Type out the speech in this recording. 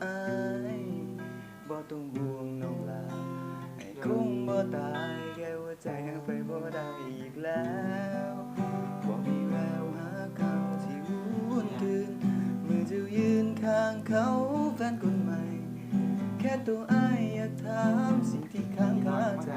ອ້າຍ ບໍ່ຕ້ອງຫ່ວງນ້ອງຫຼ້າ ອ້າຍຄົງບໍ່ຕາຍ ແຄ່ຫົວໃຈຫາກໄປບໍ່ໄດ້ອີກແລ້ວ ບໍ່ມີແວວຫາເຂົາທີ່ຫວນຄືນ ເມື່ອເຈົ້າຢືນຂ້າງເຂົາແຟນຄົນໃໝ່ ແຄ່ໂຕອ້າຍຢາກຖາມ ສິ່ງທີ່ຄ້າງຄາໃຈ